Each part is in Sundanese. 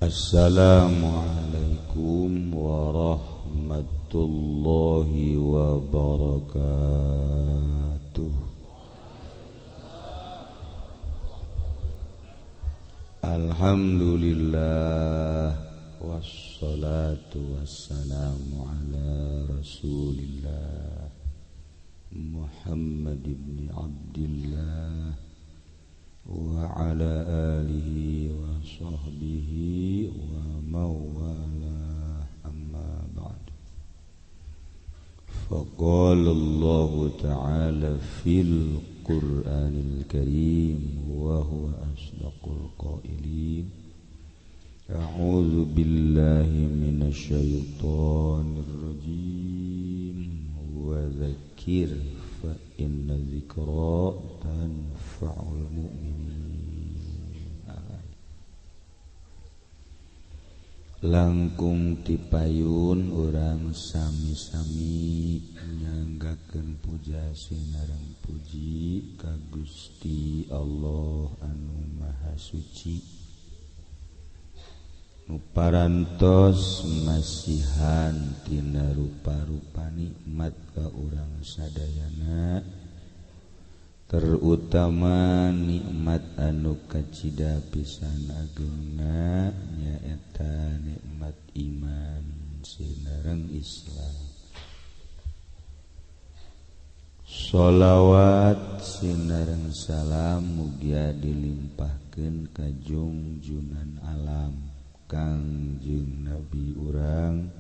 Assalamualaikum warahmatullahi wabarakatuh. Alhamdulillah wassalatu wassalamu ala Rasulillah Muhammad ibn Abdillah wa ala alihi wa sahbihi wa mawalah, amma ba'd. Faqala Allah ta'ala fil Qur'anil Karim wa huwa asdaqul qailin. A'udzu billahi minasy syaithanir rajim. Wa dzakir fa inna dzikra tanfa'ul mu'minin. Langkung tipayun urang sami-sami nyanggakeun puja sinareng puji ka Gusti Allah anu Maha Suci nu parantos masihan tina rupa-rupa nikmat ka urang sadayana, terutama nikmat anu kacida pisan agengna nyaeta nikmat iman sinareng Islam. Sholawat sinareng salam mugia dilimpahkeun ka jungjunan alam Kangjeng Nabi urang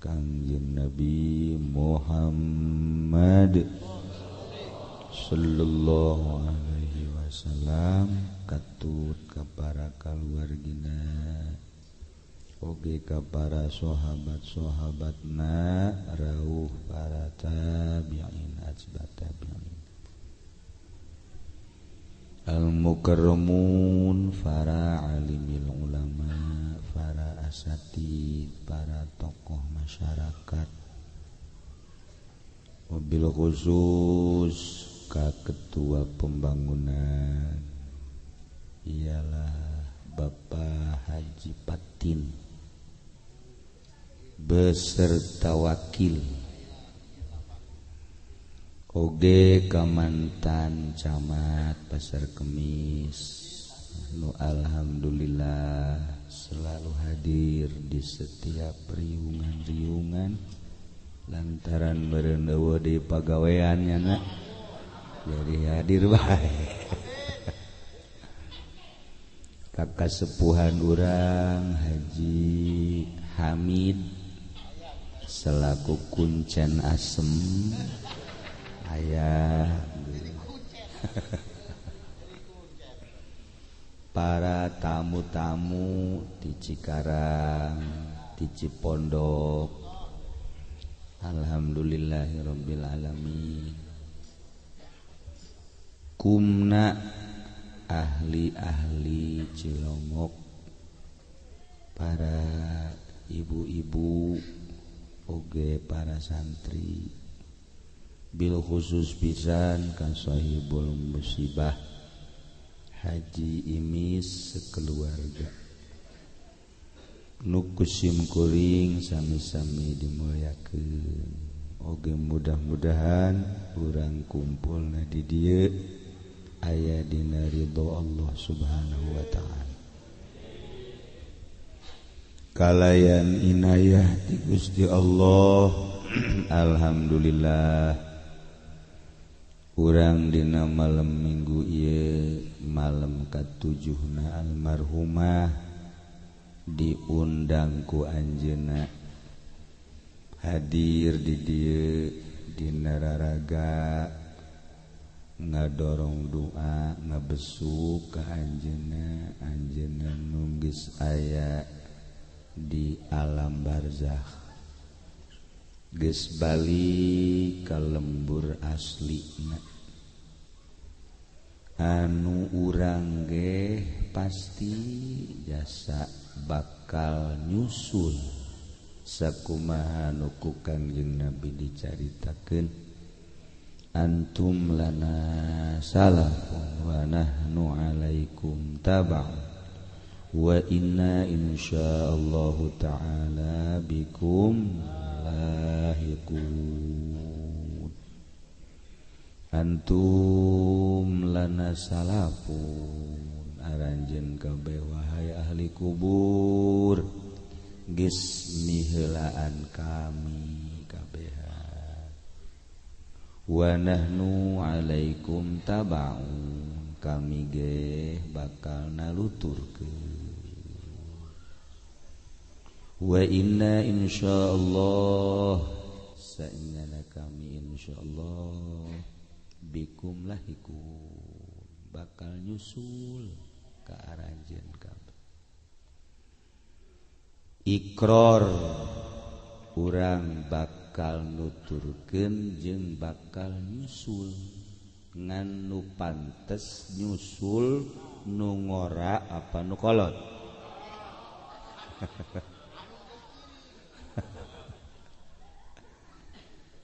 Kangjeng Nabi Muhammad sallallahu alaihi wasallam, katut ka para kaluargina oge ka para sahabat-sahabatna, rauh para tabi'in atba tabi'in, al-mukarramun, para alimil ulama, para asatid, para tokoh masyarakat, wabil khusus ka ketua pembangunan ialah Bapak Haji Patin beserta wakil, oge ka mantan camat Pasar Kemis nu alhamdulillah selalu hadir di setiap riungan-riungan lantaran meureun eueuh di pagawean nya na jadi hadir bae. Kakak sepuhan urang Haji Hamid selaku kuncen asem ayah para tamu-tamu di Cikarang, di Cipondok, alhamdulillahirabbil alamin. Kumna ahli-ahli Cilongok, para ibu-ibu oge para santri, bil khusus pisan ka sahibul musibah Haji Imis sekeluarga nu kusim kuring sami-sami dimulyakeun. Oge mudah-mudahan urang kumpulna di dieu aya dina ridho Allah Subhanahu wa ta'ala, kalayan inayah ti Gusti Allah. Alhamdulillah urang dina malam minggu ieu malam katujuhna almarhumah diundang ku anjeunna hadir di dieu dina raraga ngadorong doa ngabesuk ka anjeunna, anjeunna nu geus aya di alam barzakh geus balik ka lembur aslina anu urang ge pasti jasa bakal nyusul sakumaha nu ku Kangjeng Nabi dicaritakeun, antum lana salafun wa nahnu alaikum taba'un Wa inna insyaallahu ta'ala bikum lahiqun. Antum lana salafun, aranjeun kabeh wahai ahli kubur geus miheulaan kami kabehan. Wa nahnu alaikum tabaun, kami ge bakal naluturkeun. Wa inna insyaallah, saingana kami insyaallah bikum lahiqun, bakal nyusul ka aranjeun kabeh. Ikrar urang bakal nuturkeun jeung bakal nyusul, ngan nu pantes nyusul nu ngora apa nu kolot.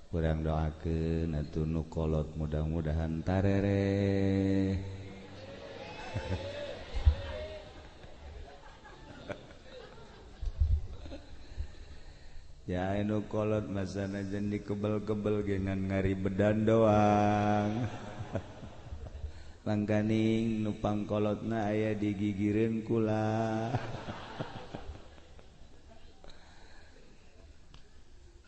Urang doakeun atuh nu kolot mudah-mudahan tarereh. Ya nu kolot masana jeung dikebel-kebel ge ngan ngaribedan doang. Mangkaning nu pangkolotna aya digigireun kula.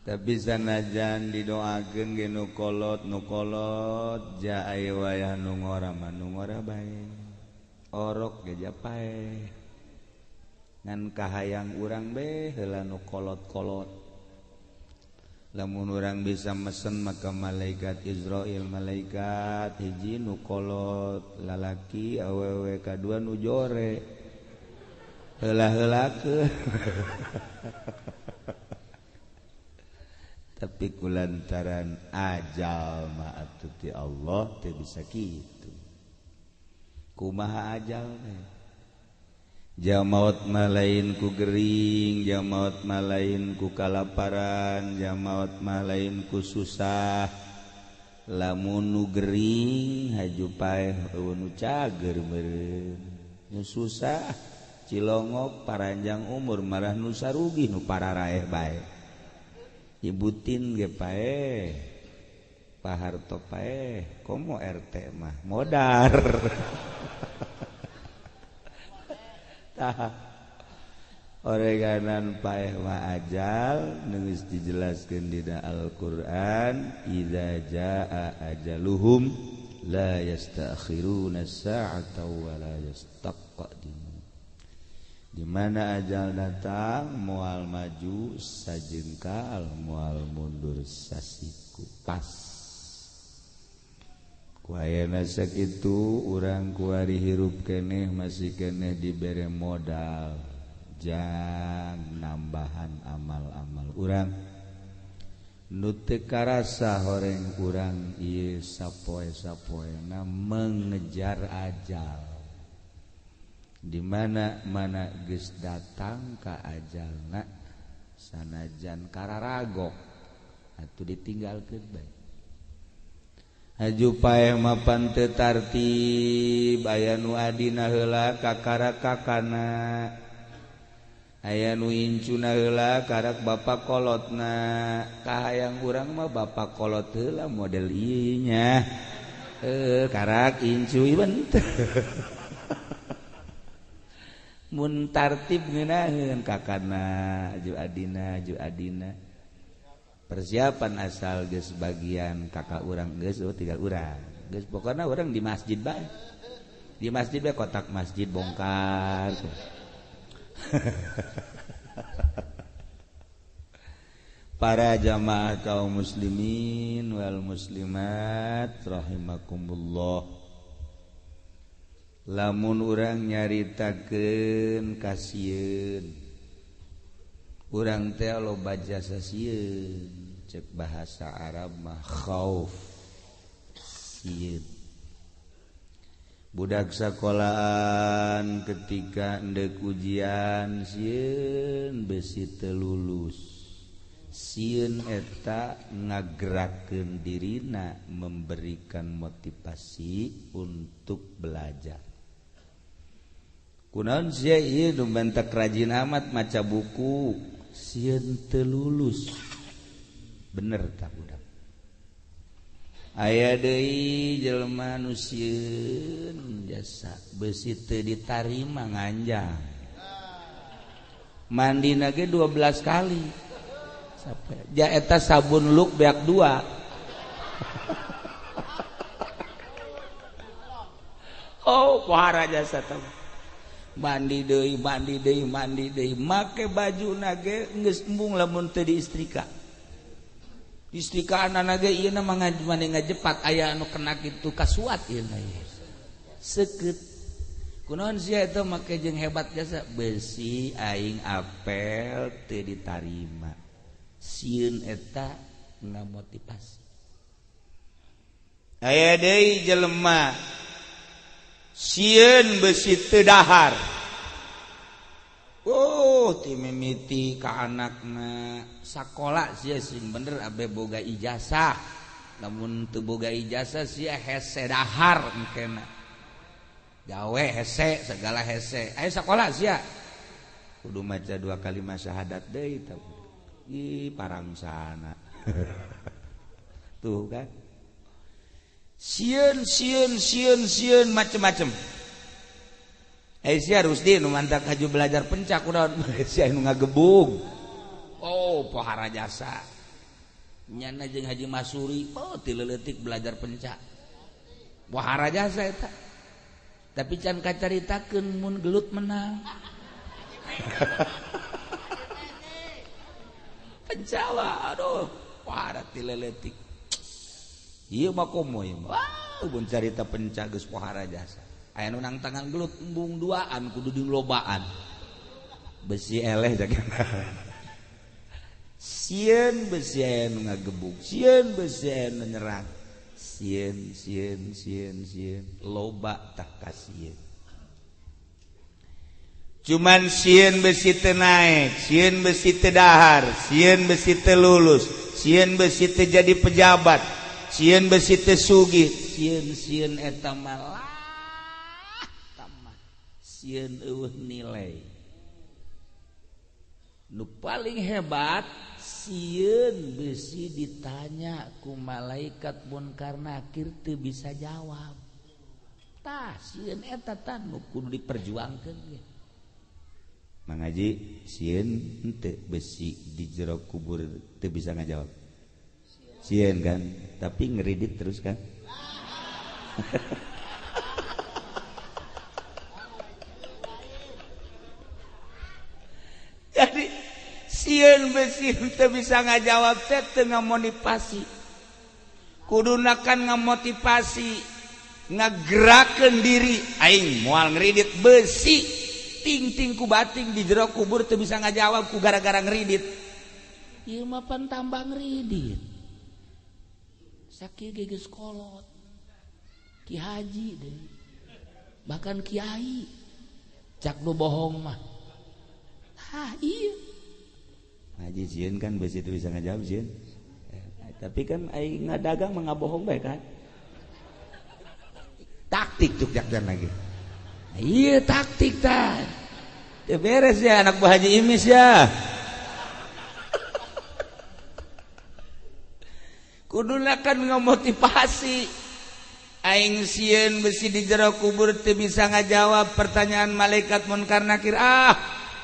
Tapi sanajan didoakeun ge nu kolot nu kolot ja aya wayah nu ngora mah nu ngora bae. Orok ge ja pae. Ngan kahayang urang be heula nu kolot-kolot. Lamun urang bisa mesen maka malaikat Israil malaikat hiji nu kolot lalaki awewe kadua nu jore. Heula-heulakeun. Tapi kulantaran ajal ma atuh ti Allah teu bisa kitu. Kumaha ajal teh? Jamaot malain ku gering, jamaot malain ku kalaparan, jamaot malain ku susah. Lamun nu gering haju paeh eueuh nu cager meureun. Nu susah cilongok paranjang umur marah nu sarugi nu pararaeh bae. Ibutin ge paeh, Pak Harto paeh, komo RT mah modar. Oreganan paeh wa ajal geus dijelaskeun dina Al-Qur'an, idza jaa ajaluhum la yastakhiruna as-sa'ata wa la yastaqdimun. Di mana ajal datang moal maju sajengkal, moal mundur sasiku pas. Ku ayeuna sakitu urang kuari hirup keneh masih keneh dibere modal jang nambahan amal-amal urang. Nu teu karasa horeng urang ieu sapoe-sapoena mengejar ajal. Di mana mana geus datang ka ajalna sanajan kararagok atuh ditinggalkeun bae. Haju paeh mapan teu tartib, aya nu adina heula kakara kakana, aya nu incuna heula karak bapa kolotna. Kahayang urang mah bapa kolot heula model ieu nya. Karak incu ieu teh. Mun tartib ngeunaheun kakana ju adina ju adina. Persiapan asal geus bagian kakak urang geus oh tinggal urang. Geus pokona urang di masjid bae. Di masjid bae kotak masjid bongkar. Para jamaah kaum muslimin wal muslimat rahimakumullah. Lamun urang nyaritakeun kasieun, urang teh loba jasa sieun, cek bahasa Arab mah khauf sieun. Budak sekolahan ketika endek ujian sieun besi teu lulus. Sieun eta ngagerakeun dirina memberikan motivasi untuk belajar. Kunaon sia ieu nu bentak rajin amat maca buku, sieun teu lulus. Bener tah budak. Aya deui jelema nu sieun jasa besi teu ditarima nganjang. Mandina ge 12 kali. Sampai ja eta sabun luk beak 2. Oh, pohara jasa teh. Mandi deui, mandi deui, mandi deui, make bajuna ge geus embung lamun teu diistrika. Istrikaanana ge ieu na mah mane ngajepat aya anu kena kitu kasuat ieu na. Seukeut. Kunaon sia eta make jeung hebat jasa besi aing apel teu ditarima. Sieun eta ngamotivasi. Aya deui jelema sieun besi teu dahar. Oh, ti mimiti ka anakna sakola sia sing bener abe boga ijazah. Lamun teu boga ijazah sia hese dahar engkena. Gawe hese, segala hese. Ayo sakola sia. Kudu maca 2 kalimat syahadat deui tah. Ih, parangsana. Tuh kan. Sieun sieun sieun sieun macem-macem. Sia Rusdi nu mantak haju belajar pencak udah sia nu ngagebug. Oh, pohara jasa. Nyana jeung Haji Masuri, oh ti leutik belajar pencak. Pohara jasa eta. Tapi can kacaritakeun mun gelut menang. Pencawa, aduh, pohara ti leutik. Ieu mah komo ieu mah. Wah, mun carita pencak geus pohara jasa. Aya nu nang tangan gelut embung duaan kudu dilobaan. Besi eleh jagana. Sieun besi aya nu ngagebug, sieun besi aya nu nyerang. Sieun sieun sieun sieun loba tah kasieun. Cuman sieun besi teu naek, sieun besi teu dahar, sieun besi teu lulus, sieun besi teu jadi pejabat, sieun besi teu sugih, sieun-sieun eta mah sieun eueuh nilai. Nu paling hebat sieun besi ditanya ku malaikat munkar nakir teu bisa jawab. Tah sieun eta tah nu kudu diperjuangkeun ge. Mangaji sieun henteu besi di jero kubur teu bisa ngajawab. Sieun kan, tapi ngeridit terus kan. Jadi sieun besi teu bisa ngajawab teh teu ngamotivasi. Kuduna kan ngamotivasi, ngagerakeun diri aing moal ngeridit besi ting-ting ku bating di jero kubur teu bisa ngajawab ku gara-gara ngeridit. Ieu mah pan tambah ngeridit. Sakieu ge geus kolot. Ki haji deui. Bahkan kiai. Cak nu bohong mah. Ah iya. Haji sieun kan besi itu bisa ngajawab sieun. Tapi kan aing ngadagang mah ngabohong bae kan. Taktik tuk jakjan lagi. Iya taktik tah. Teu beres ya anak buah Haji Imis ya. Kuduna kan ngamotivasi. Aing sieun besi di jero kubur teu bisa ngajawab pertanyaan malaikat munkar nakir ah.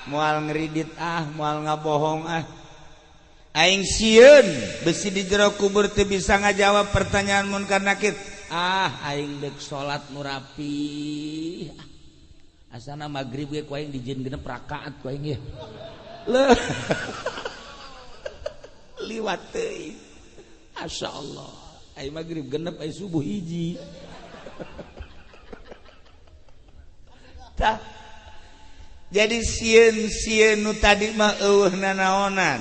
Moal ngeridit ah, moal ngabohong ah. Aing sieun besi di jero kubur teu bisa ngajawab pertanyaan munkar nakir. Ah, aing deuk salat nu rapi. Asana magrib ge ku aing dijieun 6 rakaat ku aing ye. Leuh. Liwat teuing. Masyaallah. Aing magrib genep aing subuh hiji. Tah. Jadi sieun-sieun nu tadi mah eueuh nanaonan.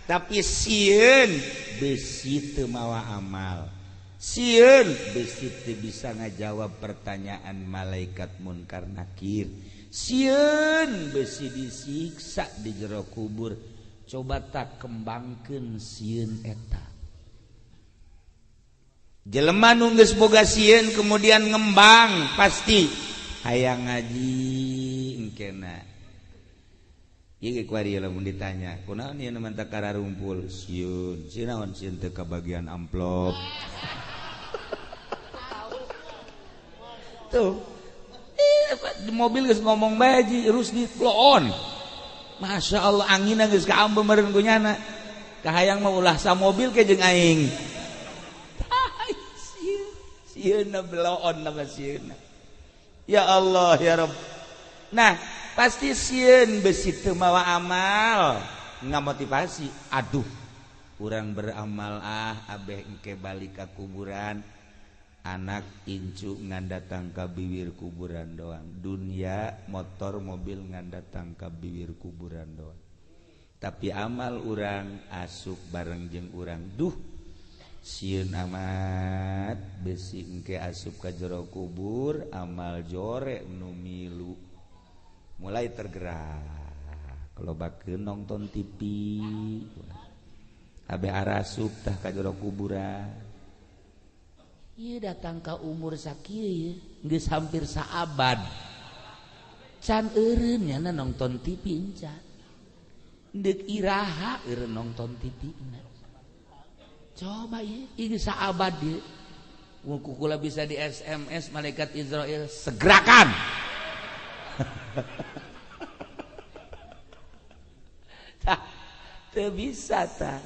Tapi sieun besi teu mawa amal. Sieun besi teu bisa ngajawab pertanyaan malaikat munkar nakir. Sieun besi disiksa di jero kubur. Coba tak kembangkeun sieun eta. Jelema nu geus boga sieun kemudian ngembang pasti hayang ngaji. Engkena ieu ge kuari lamun ditanya kunaon ieu mah teu kararumpul sieun sinaon sieun teu kabagian amplop. Tuh di mobil geus ngomong bae Ji Rusdi bloon. Masya Allah anginna geus kaambe meureun ku nyana. Kahayang mah ulah sa mobil ke jeung aing. Sieunna bloon nama sieunna. Ya Allah ya Rabb. Nah, pasti sieun besi teu mawa amal, ngamotivasi. Aduh, urang beramal ah abeh engke balik ka kuburan. Anak incu ngan datang ka biwir kuburan doang. Dunia motor mobil ngan datang ka biwir kuburan doang. Tapi amal urang asup bareng jeung urang. Duh, sieun amat besi engke asup ka jero kubur, amal jore nu milu. Mulai tergerak. Lobakeun nonton TV. Abe arasup tah ka jero kuburan. Ieu datang ka umur sakieu geus hampir saabad. Can eureun nyana nonton TV encan. Deuk iraha eureun nonton TV na. Coba ieu geus saabad ieu. Mun kukula bisa di SMS malaikat Israel segerakan. Tah teu bisa tah,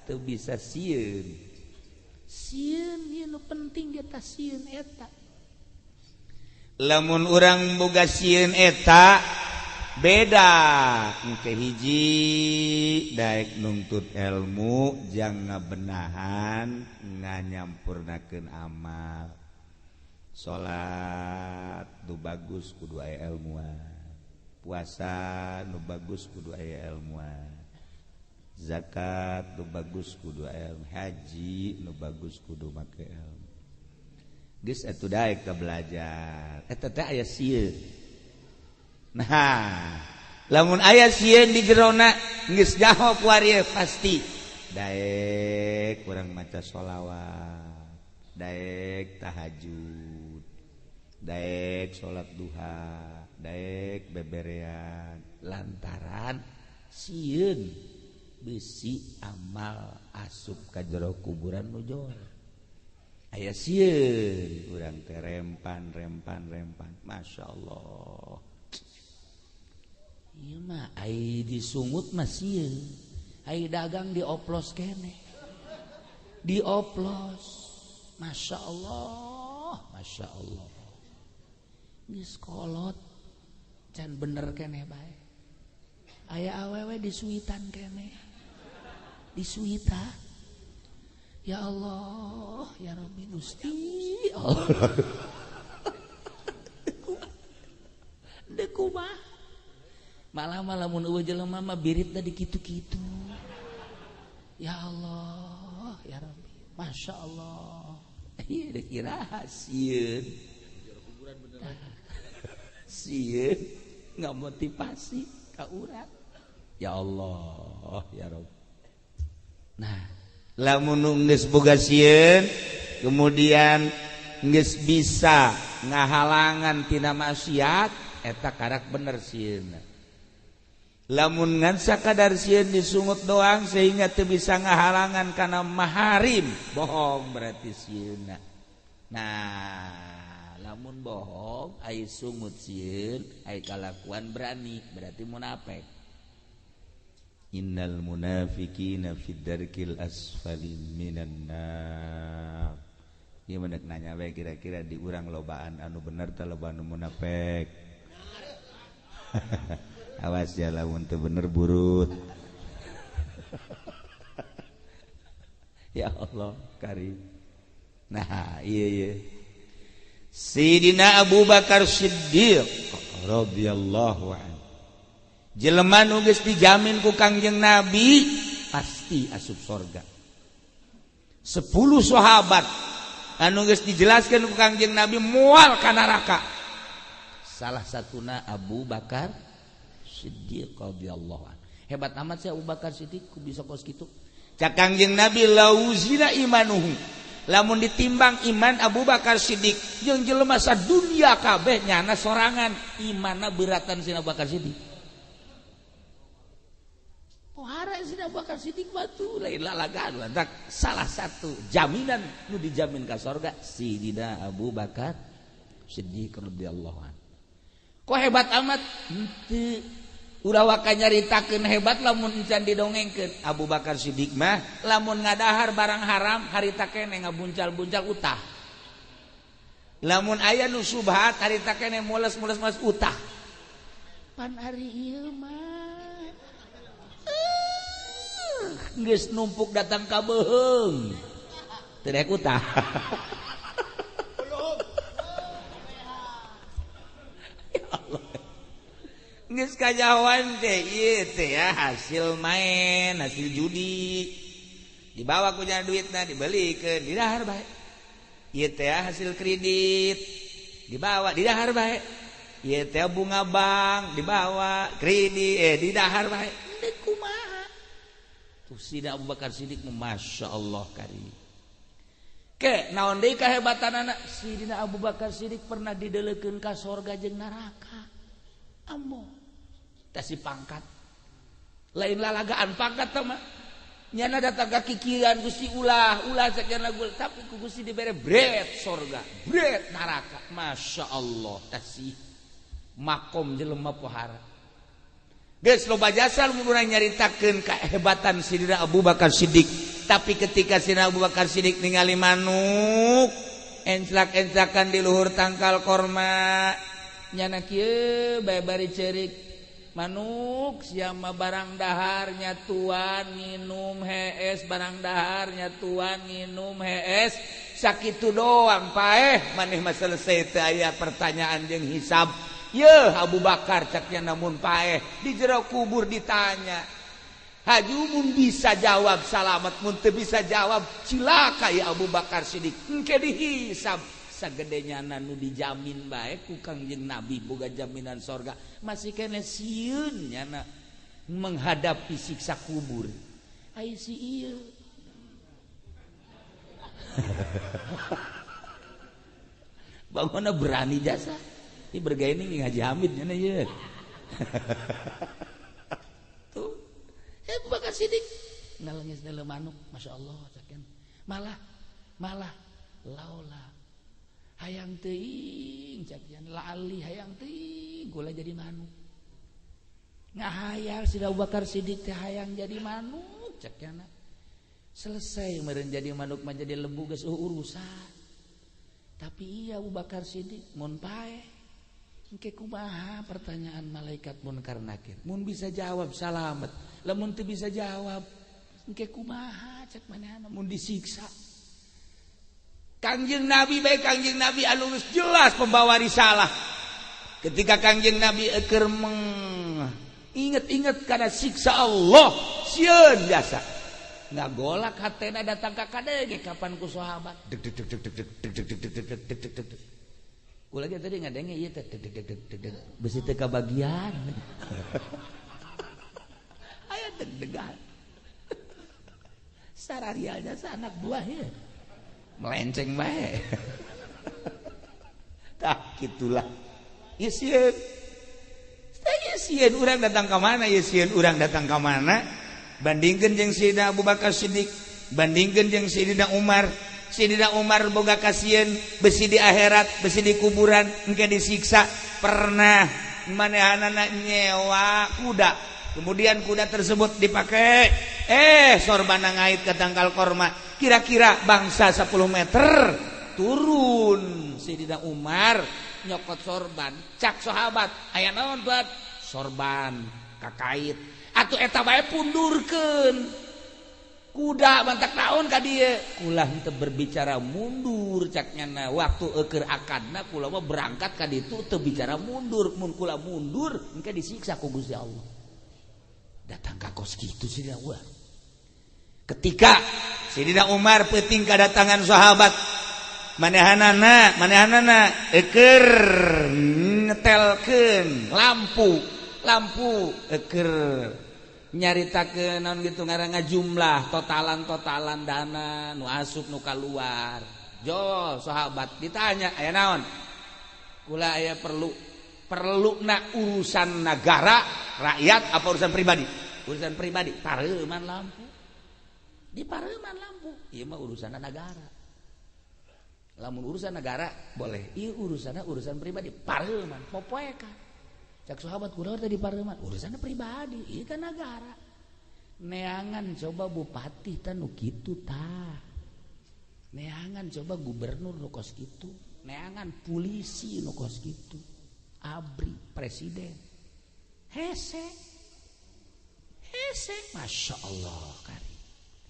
teu bisa sieun. Sieun ieu nu penting dia tah sieun eta. Lamun urang boga sieun eta beda engke hiji daek nuntut ilmu jang ngabenahan nganyampurnakeun amal. Salat nu bagus kudu aya ilmuan. Puasa nu bagus kudu aya ilmuan. Zakat nu bagus kudu ilmu, haji nu bagus kudu make ilmu. Geus atuh daek ka belajar. Eta teh aya sieun. Nah, lamun aya sieun di jerona geus nyaho kuari pasti daek urang maca sholawat, daek tahajud, daek salat duha, daek beberean lantaran sieun besi amal asup ka jero kuburan nu jor. Aya sieun urang teh rempan rempan rempan. Masya Allah. Ieu mah ai disungut mah sieun. Ai dagang dioplos keneh. Dioplos. Masya Allah, Masya Allah. Geus kolot can bener keneh bae. Aya awewe disuitan keneh. Disuita. Ya Allah, ya Rabbi Gusti. Allah. Deuk kumaha? Malah lamun eueuh jelema mah biritna di kitu-kitu. Ya Allah, ya Rabbi. Masya Allah. Ieu deuk iraha sieun. Sieun ngamotivasi ka urang. Ya Allah, ya Rabb. Nah, lamun geus boga sieun, kemudian geus bisa ngahalangan tina maksiat, eta karak bener sieunna. Lamun ngan sakadar sieun disungut doang sehingga teu bisa ngahalangan kana maharim, bohong berarti sieunna. Nah, lamun bohong ai sungut sieun, ai kalakuan berani, berarti munafik. Innal munafiqina fid darkil asfali minan nar. Ieu mah nanya we kira-kira di urang lobaan anu bener teh loba anu munafik. Awas ya lamun teu bener burut. Ya Allah karim. Nah, iya iya. Sayyidina Abu Bakar Siddiq radhiyallahu anhu. Jelema nu geus dijamin ku Kangjeng Nabi pasti asup sorga. 10 sahabat anu geus dijelaskeun ku Kangjeng Nabi moal ka neraka. Salah satuna Abu Bakar Siddiq radhiyallahu anhu. Hebat amat sih Abu Bakar Siddiq ku bisa kos kitu. Cak Kangjeng Nabi lauzina imanuhu. Lamun ditimbang iman Abu Bakar Siddiq jeung jelema sadunya kabeh nyana sorangan imanna beratan si Abu Bakar Siddiq. Pohara si Abu Bakar Siddiq batu lain lalagaan lantak salah satu jaminan nu dijamin ka sorga Sidina Abu Bakar Siddiq radhiyallahu anhu. Kok hebat amat? Henteu. Ulah waka nyaritakeun hebat lamun encan didongengkeun. Abu Bakar Siddiq mah lamun ngadahar barang haram harita keneh ngabuncal-buncal utah. Lamun aya nu subhat harita keneh mules-mules mas utah. Pan ari ieu mah geus numpuk datang ka beuheung. Teu daek utah. Ya Allah. Geus kajawan teh ieu teh ya hasil main, hasil judi. Dibawa ku jana duitna dibelikeun, didahar bae. Ieu teh hasil kredit, dibawa didahar bae. Ieu teh bunga bank, dibawa kredit, didahar bae. Deuk kumaha? Tuh Sidina Abu Bakar Siddiq masya Allah karim. Ke naon deui kahebatanana? Sidina Abu Bakar Siddiq pernah dideleukeun ka sorga jeung neraka. Ambo tasi pangkat lain lalagaan pangkat teh mah nyana datang ka kikiran Gusti ulah ulah sakian lagu tapi ku Gusti dibere bret sorga bret neraka. Masya Allah tasi makom jelema pohara. Geus loba jasa mun urang nyaritakeun kahebatan Sidina Abu Bakar Siddiq, tapi ketika Sidina Abu Bakar Siddiq ningali manuk enclak-enclakan di luhur tangkal korma nyana kieu bae bari ceurik manuk siama barang daharnya tuan minum hees barang daharnya tuan minum hees sakitu doang paeh maneh mah selesai teu aya pertanyaan jeung hisab. Yeuh Abu Bakar caknya namun paeh di jero kubur ditanya haju mun bisa jawab salamat mun teu bisa jawab cilaka ya Abu Bakar Siddiq engke dihisab. Sagede nyana nu dijamin bae ku Kangjeng Nabi boga jaminan sorga masih kene sieun nyana menghadapi siksa kubur. Ai si ieu bangunna berani jasa ini bergaya ini Haji Hamid nyana ieu. Tuh Abu Bakar Siddiq ngalengis dalam manuk masya Allah caken malah malah laula hayang teuing cakian laali hayang teuing gula jadi manuk ngahayal si Abu Bakar Siddiq teh hayang jadi manuk cakian selesai meureun jadi manuk mah jadi lembu geus urusan. Tapi iya Abu Bakar Siddiq mun paeh engke kumaha pertanyaan malaikat munkar nakir mun bisa jawab salamet lamun teu bisa jawab engke kumaha cek manehna mun disiksa. Kangjeng Nabi baik Kangjeng Nabi anu jelas pembawa risalah. Ketika Kangjeng Nabi eukeur inget-inget kana siksa Allah sieun jasa ngagolak hatena datang ka kadege kapan ku sahabat deg deg deg deg deg deg deg deg deg deg deg deg. Kula ge tadi ngadenge ieu teh deg deg deg deg deg besi teu kabagian. Aya deg-degan. Sararial jasa anak buah ya. Melenceng bae. Tah gitulah. Ieu sieun. Ieu sieun urang datang ka mana? Ieu sieun urang datang ka mana? Bandingkeun jeung Sayyidina Abu Bakar Siddiq, bandingkeun jeung Sayyidina Umar. Sayyidina Umar boga kasieun besi di akhirat, besi di kuburan, engke disiksa. Pernah manehanana nyewa kuda. Kemudian kuda tersebut dipakai, sorbana ngait ke tangkal korma. Kira-kira bangsa 10 meter turun Sayyidina Umar nyokot sorban. Cak sahabat, aya naon buat sorban kakait. Atuh eta bae pundurkeun. Kuda mantak naon ka dieu? Kula henteu berbicara mundur cak nyana waktu eueur akadna kula mah berangkat ka ditu teu bicara mundur. Mun kula mundur engke disiksa ku Gusti Allah. Datang ka kos kitu Sayyidina Umar. Ketika Sayyidina Umar peuting kadatangan sahabat manehanana eukeur nyetelkeun lampu eukeur Nyaritakeun naon gitu ngaranna jumlah totalan-totalan dana nu asup nu kaluar. Jo sahabat ditanya aya naon? Kula aya perlu perlu na urusan negara, rakyat apa urusan pribadi? Urusan pribadi, pareuman lampu. Di pareuman lampu, ieu mah urusan negara. Lamun urusan negara boleh, ieu urusanna urusan pribadi, pareuman popoekan. Cak sahabat kula teh di pareuman, urusanna pribadi, ieu kan negara. Neangan coba bupati tah nu kitu tah. Neangan coba gubernur nu kos kitu, neangan polisi nu kos kitu. Abri presiden hese hese Masya Allah kari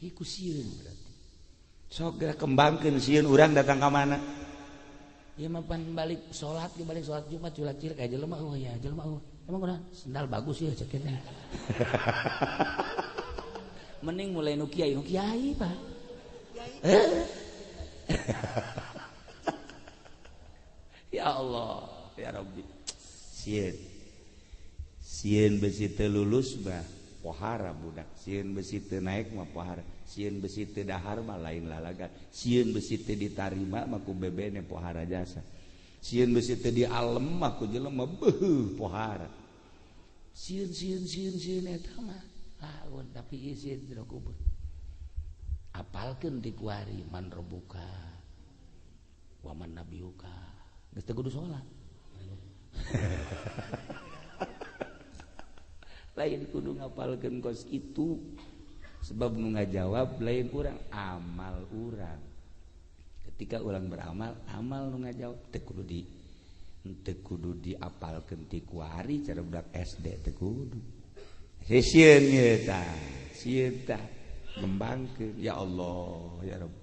iku sieun berarti sok geura kembangkeun sieun urang datang ka mana ieu mah pan balik salat ge balik salat Jumat culak cilik aya jelema eueuh ya jelema eueuh emang kunaon sendal bagus ya cek teh mending mulai nu kiai Pak ya Allah ya Rabbi sieun sieun besi teu lulus mah pohara budak sieun besi teu naik mah pohara sieun besi teu dahar mah lain lalagan sieun besi teu ditarima mah ku bebene pohara jasa sieun besi teu dialem mah ku jelema beuh pohara sieun sieun sieun sieun eta mah laun tapi ieu sieun dina kubur apalkeun di kuari man robuka wa man nabiyuka geus teu kudu salat. Lain kudu ngapalkeun kos kitu sebab nu ngajawab lain urang amal urang. Ketika urang beramal amal nu ngajawab teu kudu diapalkeun ti kuari cara budak SD teu kudu. Sieun ieu tah, sieun tah ngembangkeun ya Allah ya Rabb.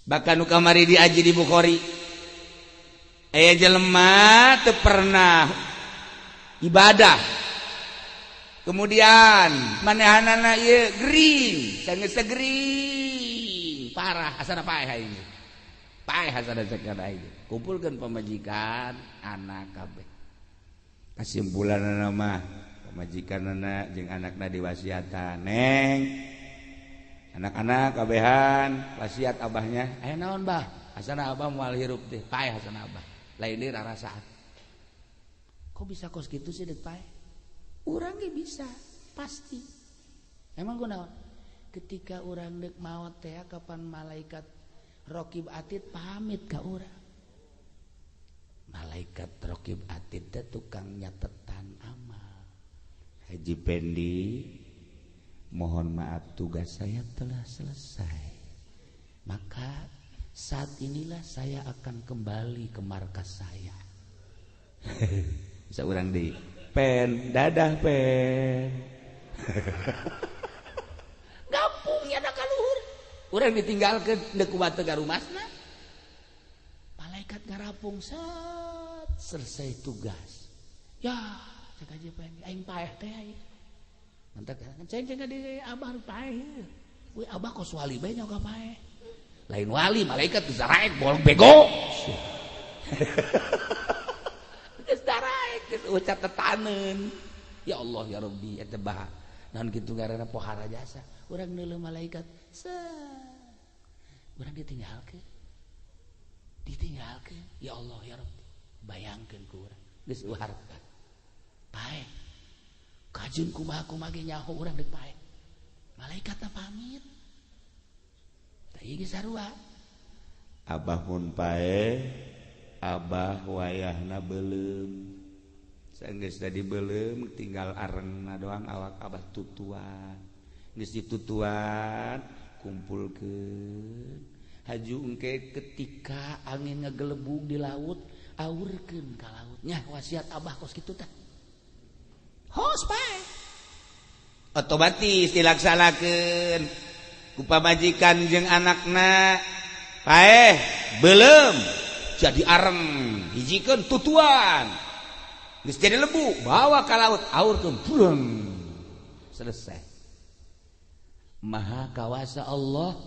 Bahkan nu kamari diaji di Bukhari aya jelema teu pernah ibadah kemudian manehanana ieu gering sanggeus gering parah asana paeh aing paeh asana cek aing kumpulkeun pamajikan anak kabeh kasimpulanna mah pamajikanna jeung anakna diwasiatan neng anak-anak kabehan wasiat abahnya aya naon bah asana abah moal hirup teh paeh asana abah lain deui rarasaan. Kok bisa kos kitu sih deuk paeh? Urang ge bisa, pasti. Emang kunaon? Ketika urang deuk maot teh kapan malaikat Raqib Atid pamit ka urang. Malaikat Raqib Atid teh tukang nyatetan amal. Haji Pendi, mohon maaf tugas saya telah selesai. Maka saat inilah saya akan kembali ke markas saya. Bisa urang di pen, dadah pen. Gampung ya da kaluhur. Urang ditinggalkeun deuk kumaha teu garumasna. Malaikat ngarapung set selesai tugas. Ya, cek aja pen aing paeh teh aing. Mantap kan ceng-ceng di abah paeh. Wih abah kos wali bae nyoga paeh. Lain wali malaikat geus daraek bolong bego. Geus daraek geus ucat tetaneun. Ya Allah ya Rabbi eta bah naon kitu ngaranna pohara jasa. Urang neuleuh malaikat set. Urang ditinggalkeun. Ditinggalkeun. Ya Allah ya Rabbi. Bayangkeun ku urang geus harta. Paeh. Kajun kumaha-kumaha ge nyaho urang deuk paeh. Malaikatna pamit. Ieu sarua. Abah mun paeh, abah wayahna beuleum. Sanggeus tadi beuleum tinggal arengna doang awak abah tutuan. Geus ditutuan, kumpulkeun. Haju engke ketika angin ngagelebug di laut, aurkeun ka laut. Nyah wasiat abah kos kitu tah. Hos paeh. Otomatis dilaksanakeun. Ku pamajikan jeung anakna paeh beuleum jadi areng hijikeun tutuan geus jadi lebu bawa ka laut aurkeun breng selesai. Maha kawasa Allah,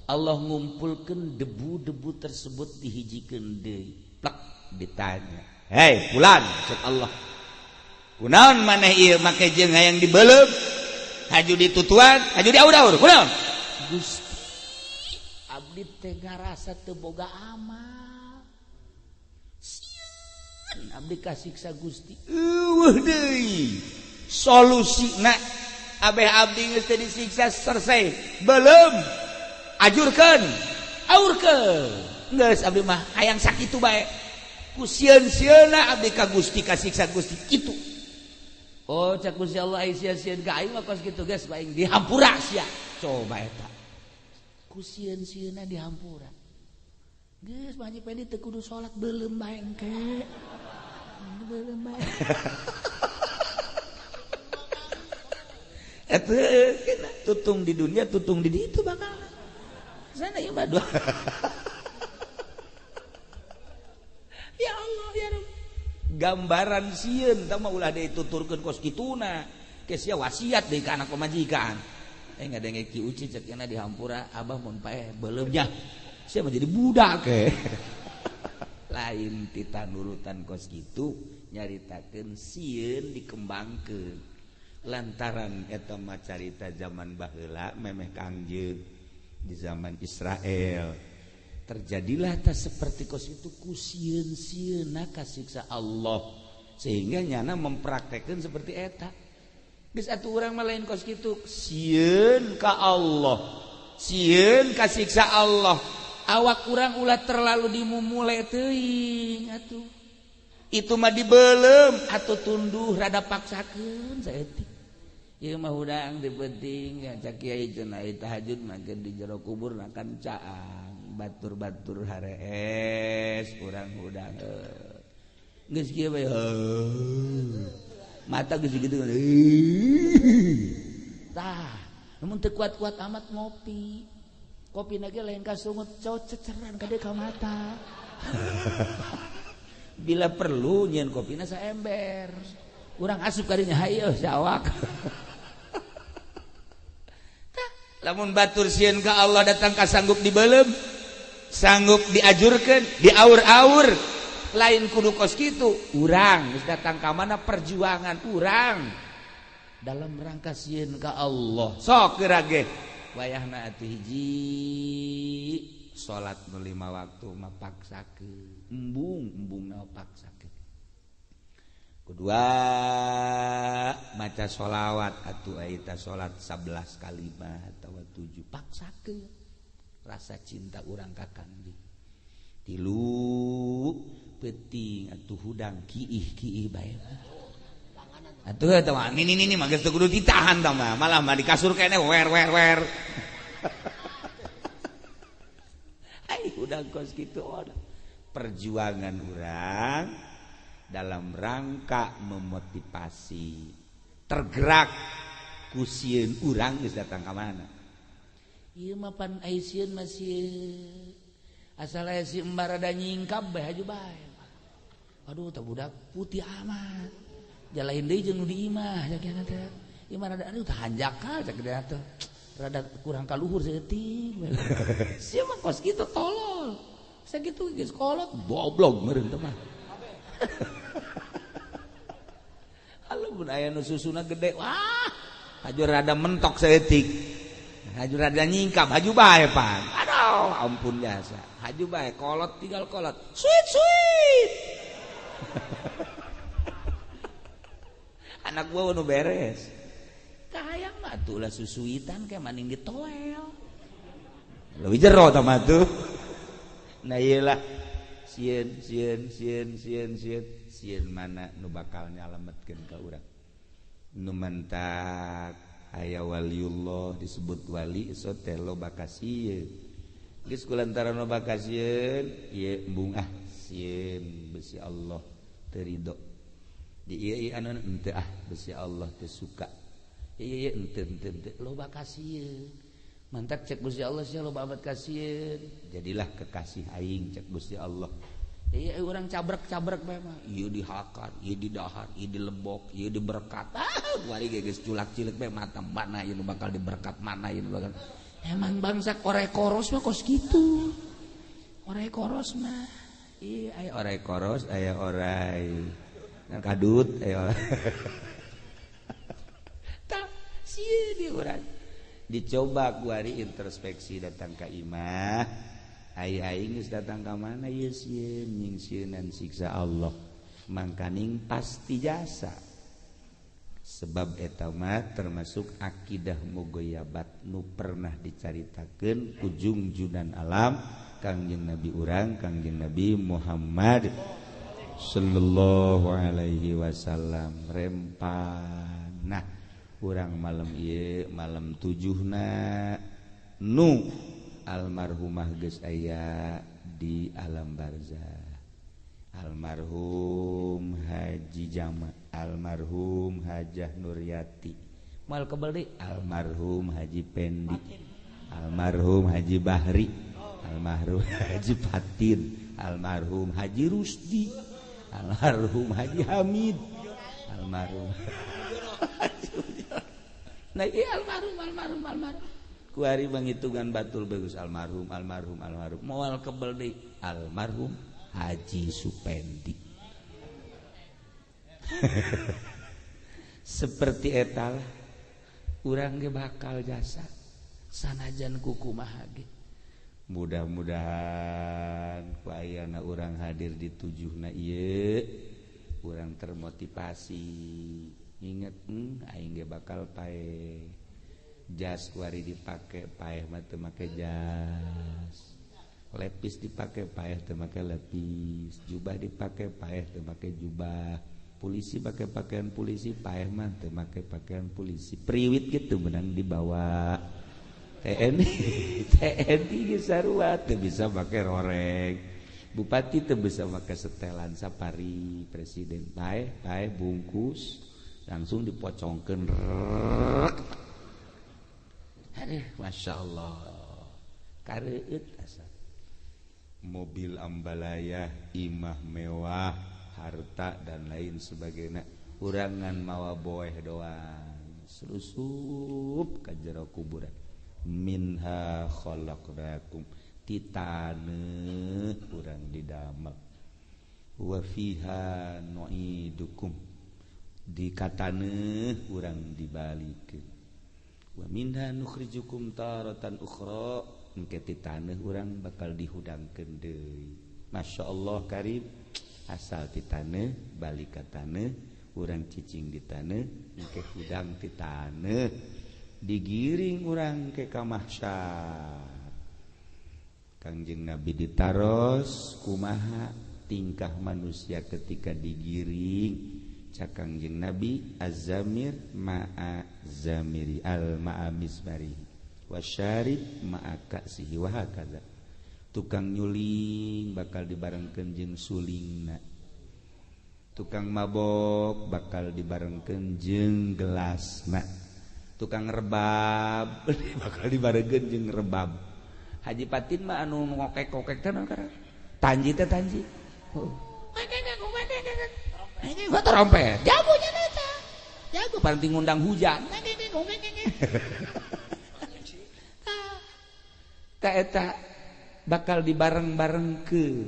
Allah ngumpulkeun debu-debu tersebut dihijikeun deui plek ditanya, "Hei fulan," cek Allah, Kunaon maneh ieu make jeung hayang dibelem haju ditutuan haju diaur-aur kunaon Gusti abdi teh ngarasa teu boga amal sieun abdi kasiksa Gusti eueuh deui solusina abeh abdi geus teu disiksa selesai belum ajurkeun aurkeun geus abdi mah hayang sakitu bae ku sieun-sieunna abdi ka Gusti kasiksa Gusti kitu. Oh cak Gusti Allah ai sia-sieun ka aing mah kos kitu geus aing dihampura sia. Coba eta. Ku sieun-sieunna dihampura. Geus Pak Haji Pendi teu kudu salat beuleum bae engke. Beuleum bae. Eta kena tutung di dunia tutung di ditu bakal. Sana ieu mah dua. Ya Allah ya Rabb. Gambaran sieun tah mah ulah deui tuturkeun kos kituna. Ke sia wasiat deui ka anak pamajikan. Ngadenge Ki Uci cek cenah dihampura abah mun paeh beuleumnya. Sia mah jadi budak ke. Lain tita nurutan kos kitu nyaritakeun sieun dikembangkeun. Lantaran eta mah carita zaman baheula memeh Kangjeng di zaman Israel. Terjadilah tak seperti kos itu ku sieun-sieunna kasiksa Allah sehingga nyana mempraktekkan seperti eta. Geus atuh urang mah lain kos kitu sieun ka Allah sieun kasiksa Allah awak urang ulah terlalu dimumule teuing atuh itu mah dibelem atuh tunduh rada paksakeun saeutik ieu mah hudang di penting cak kiai cenah tahajud mah di jero kubur kan caang batur-batur harees urang hudang geus kieu bae mata geus kitu tah mun teu kuat-kuat amat ngopi kopi na ge lain ka sungut ceceran kade ka mata bila perlu nyieun kopina saember urang asup kadinya hayu sawak. Lamun batur sieun ka Allah datang ka sanggup dibelem sanggup diajurkeun diaur-aur lain kudu kos kitu urang geus datang ka mana perjuangan urang dalam rangka sieun ka Allah sok geura ge wayahna atuh hiji salat nu 5 waktu mah paksakeun embung-embungna paksakeun kedua maca sholawat atuh eta salat 11 kalimat atawa 7 paksakeun rasa cinta urang ka Kangjeng. Tilu peuting atuh hudang kiih-kiih bae. Atuh eta mah nini mah geus teu kudu ditahan tah mah, malah mah di kasur keneh wer wer wer. Ai hudang kos kitu perjuangan urang dalam rangka memotivasi tergerak ku sieun urang geus datang ka mana. Ieu mah pan ai sieun mah sieun. Asal aya si embar rada nyingkap bae haju bae. Aduh tah budak putih amat. Jalain deui jeung nu di imah cak kieu teh. Ieu mah rada aduh tah hanjakal cak kieu teh. Rada kurang ka luhur saeutik. Sia mah kos kitu tolol. Sakitu geus kolot goblok meureun teh mah. Halo mun aya nu susuna gede wah haju rada mentok saeutik. Haju rada nyingkap haju bae pan. Aduh ampun jasa. Haju bae kolot tinggal kolot. Sweet sweet. Anak gua nu beres. Kahayang mah atuh ulah susuitan kayak maning ditoel. Leuwih jero tah mah tuh. Nah ieu lah sieun sieun sieun sieun sieun sieun mana nu bakal nyalametkeun ka urang. Nu mantak aya waliullah disebut wali so teh loba kasieun. Geus kulantaran loba kasieun ieu embung ah sieun besi Allah teu ridho. Di ieu anu henteu ah besi Allah teu suka. Ieu ieu henteu henteu henteu loba kasieun. Mantak cek Gusti Allah sia loba amat kasieun. Jadilah kekasih aing cek Gusti Allah. Iya urang cabrek-cabrek bae mah. Ieu dihakan, ieu didahar, ieu dilebok, ieu diberkat. Ah, kuari ge geus culak-cilik bae mata mana ieu nu bakal diberkat, mana ieu nu bakal. Emang bangsa orai koros mah kos kitu. Orai koros mah. Iya aya orai koros, aya orai Kadut ayo. Tah sieun di urang. Dicoba ku ari introspeksi datang ka imah. Ai aing geus datang ka mana ieu sieun nyingsieunan siksa Allah. Mangkaning pasti jasa. Sebab eta mah termasuk akidah mugoyabat nu pernah dicaritakeun ku jungjunan alam Kangjeng Nabi urang Kangjeng Nabi Muhammad sallallahu alaihi wasallam. Rempan. Nah, urang malam ieu malam tujuhna nu almarhumah geus aya di alam barzah. Almarhum Haji Jama, almarhum Hajah Nuryati, mal kebel deui almarhum Haji Pendi, almarhum Haji Bahri, almarhum Haji Fatin, almarhum Haji Rusdi, almarhum Haji Hamid, almarhum nah ieu almarhum almarhum almarhum ku ari manghitungan batul bagus almarhum almarhum almarhum moal kebel deui almarhum Haji Supendi. Seperti etalah urang ge bakal jasa sanajan kukumaha ge. Mudah-mudahan ku ayana urang hadir di tujuhna ieu urang termotivasi inget aing ge bakal paeh jas kuari dipake paeh mah teu make jas, lepis dipake paeh teu make lepis, jubah dipake paeh teu make jubah, polisi pakai pakaian polisi paeh mah teu make pakaian polisi, priwit gitu menang dibawa TNI TNI geus sarua teu bisa make roreng, bupati teu bisa make setelan safari, presiden paeh paeh bungkus langsung dipocongkeun. Aduh, Masya Allah kareueut asa. Mobil ambalaya, imah mewah, harta dan lain sebagainya, urangan mawa boeh doang selusup ka jero kuburan. Minha khalaqnakum, ti taneuh urang didamel, wa fiha nu'idukum, di kataneuh urang dibalikeun, wa minha nukhrijukum taratan ukhra, engke ti taneuh urang bakal dihudangkeun deui. Masya Allah karim, asal ti taneuh balik ka taneuh, urang cicing di taneuh engke hudang ti taneuh, digiring urang ke ka mahsyar. Kangjeng Nabi ditaros kumaha tingkah manusia ketika digiring. Cak Kangjeng Nabi az-zamir ma'a zamiri al ma'a mismari wasyarib ma'a ka'sihi wa hakaza. Tukang nyuling bakal dibarengkeun jeung sulingna, tukang mabok bakal dibarengkeun jeung gelasna, tukang rebab bakal dibarengkeun jeung rebab. Haji Patin mah anu ngokek-kokek teh naon karena tanji teh tanji. Ini gua trompet. Jagonya eta. Jago paling ngundang hujan. Ta eta bakal dibareng-barengkeun.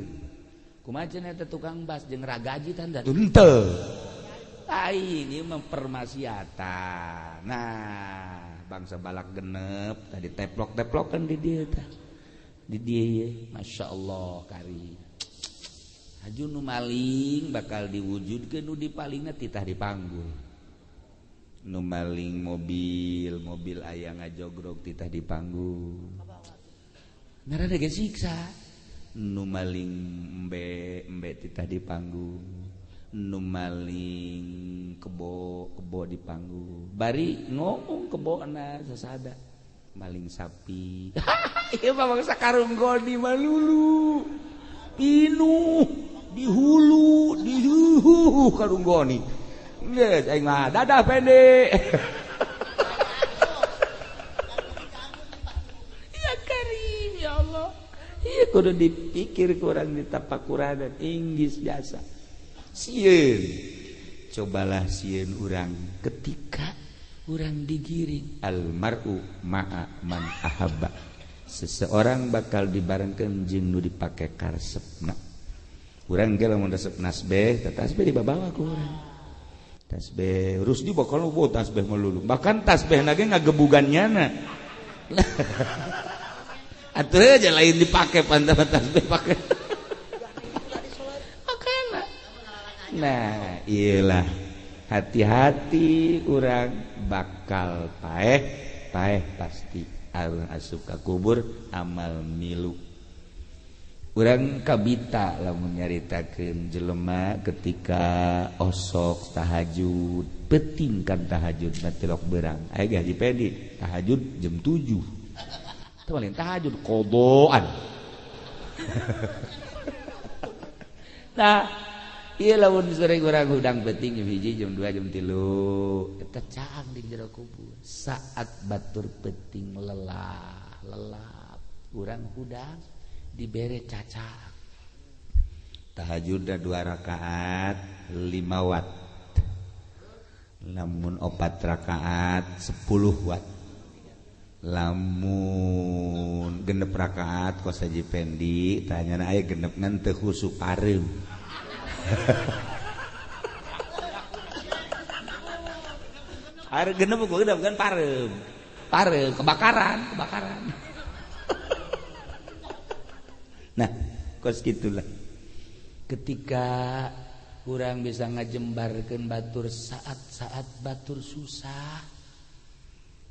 Kumaha cenah eta tukang bas jeung ragaji tanda? Henteu. Aing ieu mah permaksiatan. Nah, bangsa balak genep tadi teplok-teplokan di dieu tah. Di dieu ye, masyaallah kari. Haju nu maling bakal diwujudkeun nu dipalingna titah dipanggul. Nu maling mobil, mobil aya ngajogrok titah dipanggul. Ngaranna ge siksa. Nu maling embe, embe titah dipanggul. Nu maling kebo, kebo dipanggul. Bari ngomong kebona sasada. Maling sapi. Ieu mah bangsa karung goni malulu. Pinuh di hulu, di huhu karung goni. Geus aing mah dadah pendek. Ya karim ya Allah. Ieu kudu dipikir kurang ditapakuran Inggris biasa. Sieun. Cobalah sieun urang ketika urang digiring almaru ma'a man ahabba. Seseorang bakal dibarengkeun jeung nu dipake karesepna. Urang ge lamun resep nasbeh, teh tasbeh dibabawa ku urang. Tasbeh Rusdi bakal lobo tasbeh melulu. Bahkan tasbeh na ge ngagebugan nyana. Atuh aja lain dipake pantas tasbeh pake. Makana. Nah, iyalah. Hati-hati urang bakal paeh, paeh pasti urang asup ka kubur amal milu. Urang kabita lamun nyaritakeun jelema ketika osok tahajud, penting kan tahajud na tilok berang. Aya ge Haji Pedi, tahajud jam 7. Teu paling tahajud qodoan. Nah, ieu lamun sore urang hudang penting jam 1, jam 2, jam 3. Eta caang di jero kubur. Saat batur penting lelah, lelap, urang hudang dibere cacak. Tahajud 2 rakaat 5 watt. Lamun 4 rakaat 10 watt. Lamun 6 rakaat kos Haji Pendi tanyana aya genep ngan teu khusuk pareum. Are genep genep kan pareum. Pareum kebakaran, kebakaran. Nah, kos gitulah. Ketika kurang bisa ngajembarkeun batur saat-saat batur susah,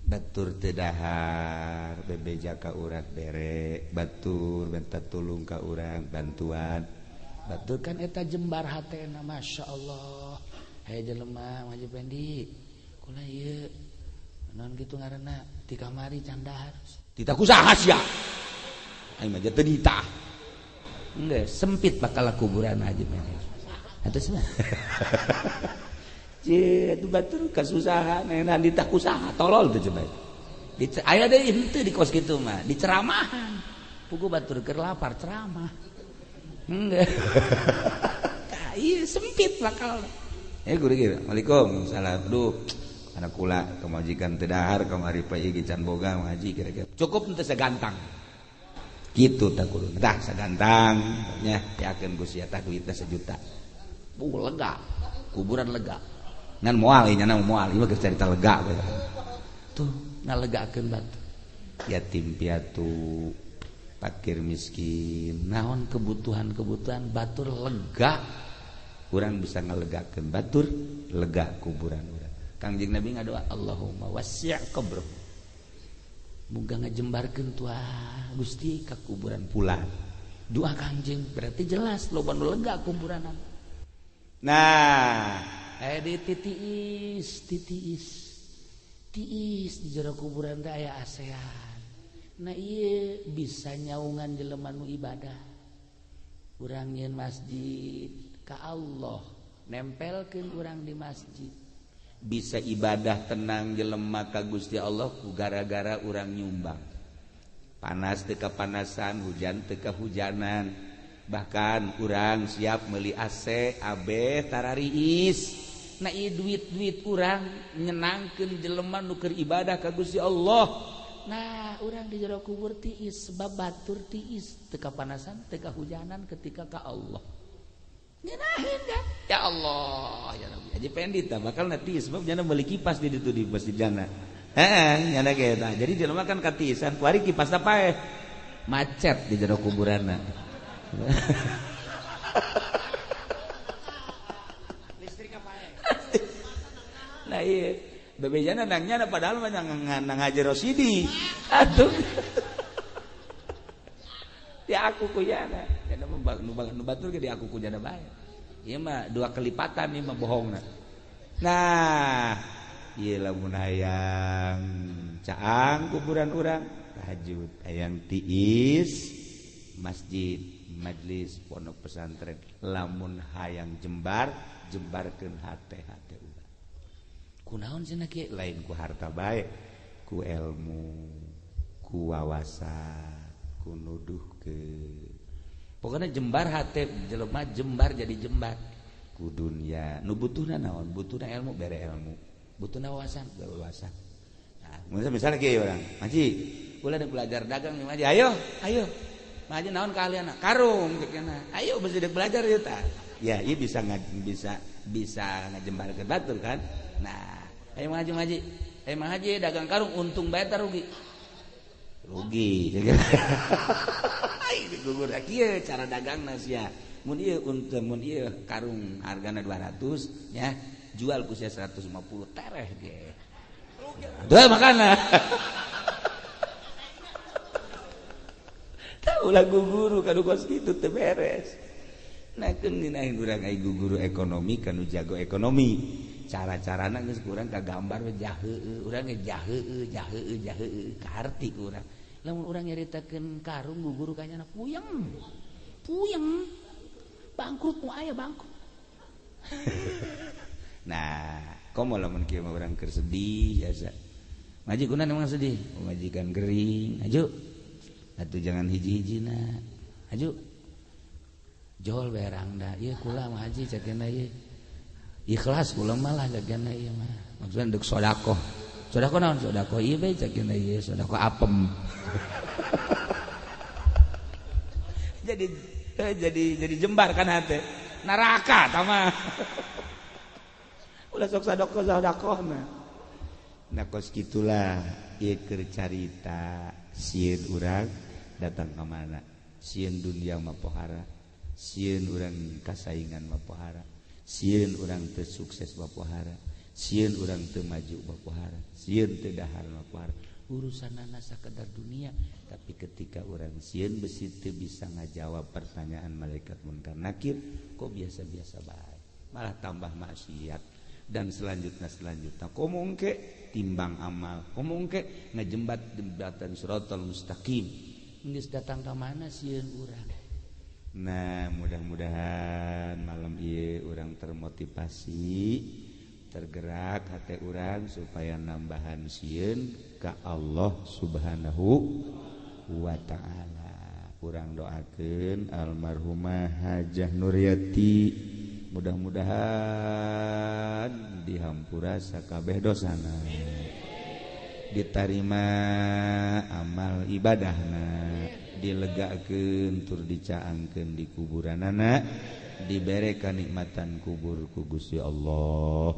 batur teu dahar, bebeja ka urang bere, batur minta tulung ka urang bantuan. Batur kan eta jembar hatena, Masya Allah. Hei jelema Haji Pendi, kula ieu naon kitu ngaranna di kamari can dahar. Titah kusaha sia? Aing mah teu ditah. Enggak, sempit bakal kuburan aja men. Atus mah. Cie, itu batur kasusahan, enak ditah kusaha, tolol tuh coba. Aya deui henteu di kos kitu mah, diceramahan. Pugu batur keur lapar ceramah. Enggak. Tah, ieu sempit bakal. Guru kieu. Waalaikumsalam. Duh, anak kula kemajikan teu dahar kamari pae can boga ngaji kira-kira. Cukup henteu sagantang. Gitu tak kudu tah sagantang nya yakeun ku sia tah duitna sejuta. Lega, kuburan lega. Ngan moal ieu nya moal, ieu mah geus carita lega bae. Tuh ngalegakeun batu. Yatim piatu, fakir miskin, naon kebutuhan-kebutuhan batur lega. Urang bisa ngalegakeun batur, lega kuburan urang. Kangjeng Nabi ngadoa Allahumma wasi' qabrahu. Muga ngajembarkeun tuah Gusti ka kuburan pulang. Doa Kangjeng berarti jelas loba nu lega kuburanan. Nah, di titiis, titiis. Tiis di jero kuburan teh aya ASEAN. Nah ieu bisa nyaungan jelema nu ibadah. Urang nyieun masjid ka Allah, nempelkeun urang di masjid. Bisa ibadah tenang jelema ka Gusti Allah ku gara-gara urang nyumbang. Panas teu kapanasan, hujan teu kahujanan. Bahkan urang siap meuli AC, AB, tarariis. Nah ieu duit-duit urang nyenangkeun jelema nu keur ibadah ka Gusti Allah. Nah, urang di jero kubur tiis sebab batur tiis teu kapanasan, teu kahujanan ketika ka Allah. Nyenahin kan? Ya Allah, ya Rabbi. Haji Pendi tah bakal nanti sebab nyana meuli kipas di ditu di masjid jana. Heeh, nyana ge tah. Jadi jelema kan katiisan, kuari kipasna paeh. Macet di jero kuburanna. Listrikna paeh. Nah ieu, bebejana nang nyana padahal mah nang Haji Rosidi. Atuh. Di aku ku jana. Nu batur ge di aku ku jana bae. Ieu mah dua kelipatan ieu mah bohongna. Nah, ieu lamun hayang caang kuburan urang tahajud, hayang tiis masjid, majlis, pondok pesantren. Lamun hayang jembar, jembarkeun hate-hate urang. Kunaon cenah kieu? Lain ku harta bae, ku ilmu, ku wawasan, ku nuduhkeun. Pokoknya jembar hate jelema jembar jadi jembar ku dunya. Nu butuhna naon? Butuhna ilmu, bere ilmu. Butuhna wawasan, bere wawasan. Nah, misalnya kieu urang, "Haji, kula belajar dagang nih, Haji. Ayo, ayo." Ngaji naon keahlianna? Karung cekna. Ayo besi dek belajar ieu tah. Ya, ieu bisa bisa bisa ngajembarkeun batur kan. Nah, ayo ngaji ngaji. Ayo ngaji dagang karung untung bae tah rugi. Rugi. Ai gugur kieu cara dagangna sia. Mun ieu untung mun ieu karung hargana 200 nya, jual ku sia 150 tereh ge. Duh makana. Ulah guru kanu kos kitu teu beres. Nah keun ngeunaheun urang ai guru ekonomi kanu jago ekonomi. Cara-carana geus kurang kagambar we jaheueuh, urang ge jaheueuh jaheueuh jaheueuh kaharti ku urang. Lamun urang nyaritakeun karung guru kanyana puyeng. Puyeng. Bangkrut mu aya bangkrut. Nah, komo lamun kieu mah urang keur sedih biasa. Ngaji kunaon emang sedih? Pamajikan gering, aju. Atuh jangan hiji-hijina. Aju. Jol berang da. Ieu kula mah haji cakena ieu. Ikhlas kula mah lah cakena ieu mah. Maksudna deuk sedekah. Sedekah naon? Sedekah ieu bae cakena ieu, sedekah apem. Jadi jembar kan hate. Neraka tah mah. Ulah sok sedekah mah. Nah kos kitulah ieu keur carita sieun urang datang ke mana sieun dunia mah pohara sieun urang kasaingan mah pohara sieun urang teu sukses mah pohara sieun urang teu maju mah pohara sieun teu dahar mah pohara urusanana sakadar dunia tapi ketika urang sieun besi teu bisa ngajawab pertanyaan malaikat munkar nakir kok biasa-biasa bae malah tambah maksiat dan selanjutnya komo engke timbang amal komo engke ngejembat jembatan siratal mustaqim geus datang ka mana sieun urang. Nah mudah-mudahan malam ieu urang termotivasi tergerak hati urang supaya nambahan sieun ka Allah Subhanahu wa taala. Urang doakeun almarhumah Hajah Nuryati mudah-mudahan dihampura sakabeh dosana, ditarima amal ibadahna, dilegakeun tur dicaangkeun di kuburanana, dibere kanikmatan kubur ku Gusti Allah.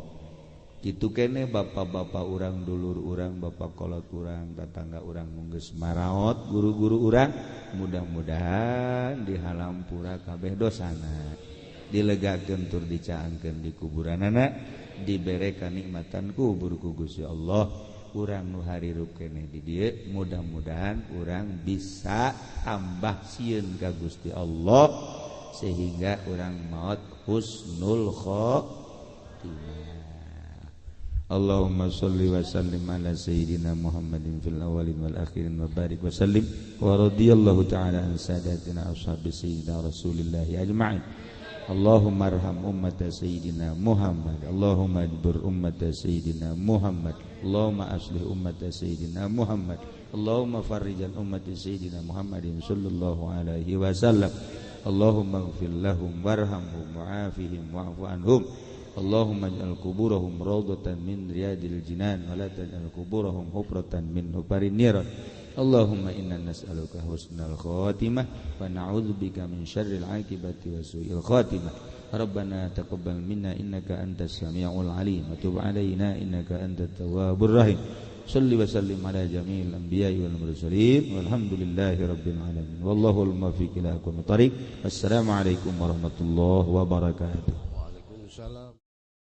Kitu keneh bapak-bapak urang, dulur urang, bapak kolot urang, tatangga urang geus maraot, guru-guru urang, mudah-mudahan dihalampura kabeh dosana, dilegakeun tur dicaangkeun di kuburanana, dibere kanikmatan kubur ku Gusti Allah. Urang nu harirup keneh di dieu mudah-mudahan urang bisa tambah sieun ka Gusti Allah sehingga urang maot husnul khotimah. Allahumma sholli wa sallim ala sayyidina Muhammadin fil awwalin wal akhirin wa barik wa sallim wa radiyallahu ta'ala an sadatina ashabi sayyidina Rasulillahi ajma'in. Allahumma arham ummata sayyidina Muhammad, Allahumma ajbur ummata sayyidina Muhammad, Allahumma aslih ummata sayyidina Muhammad, Allahumma farrijan ummati sayyidina Muhammadin sallallahu alaihi wasallam. Allahumma ighfir lahum warhamhum wa'afihim wa'fu anhum. Allahumma ij'al kuburahum rawdatan min riyadil jinan wa la taj'al kuburahum hufratan min hufarin niran. Allahumma inna nas'aluka husnal khatimah wa na'udzubika min syarril 'aqibati wa su'il khatimah. Rabbana taqabbal minna innaka antas samiul 'alim wa tub 'alaina innaka antat tawwabur rahim. Shalli wa sallim ala jami'il anbiya'i wal mursalin walhamdulillahi rabbil alamin. Wallahul muwaffiq ila aqwamit thariq. Wassalamu alaikum warahmatullahi wabarakatuh. Waalaikumsalam.